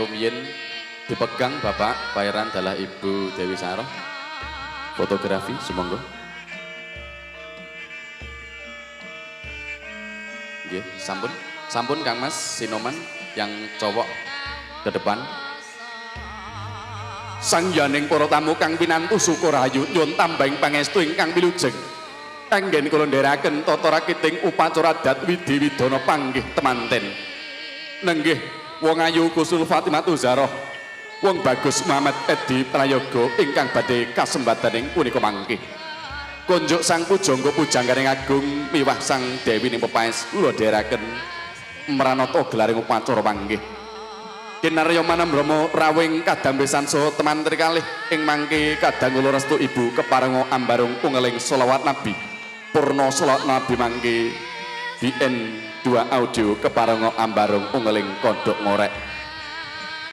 rumiyin dipegang Bapak Pairan dalah Ibu Dewi Saroh. Fotografi sumangga. Nggih, sampun. Sampun Kang Mas Sinoman yang cowok ke depan. Sangyaning para tamu kang pinantu syukur rahayu nyuwun tambahing pangestu ingkang wilujeng. Kanggen kula ndherekaken tata rakiting upacara adat widhi widana panggih temanten. Nenggih wong ayu Kusnul Fatimah Zahra, wong bagus Muhammad Edi Prayoga ingkang badhe kasembadaning punika mangke. Konjuk sang pujangga pujangganing agung miwah sang dewi ning pepaes kula dherekaken mranata gelaring upacara panggih. Kinarya manambrama rawing kadambesan saha temantri kalih ing mangke kadang kula restu ibu keparenga ambarung ungeling selawat nabi. Purna selawat nabi mangke BN 2 audio keparenga ambarung ungeling kodhok ngorek.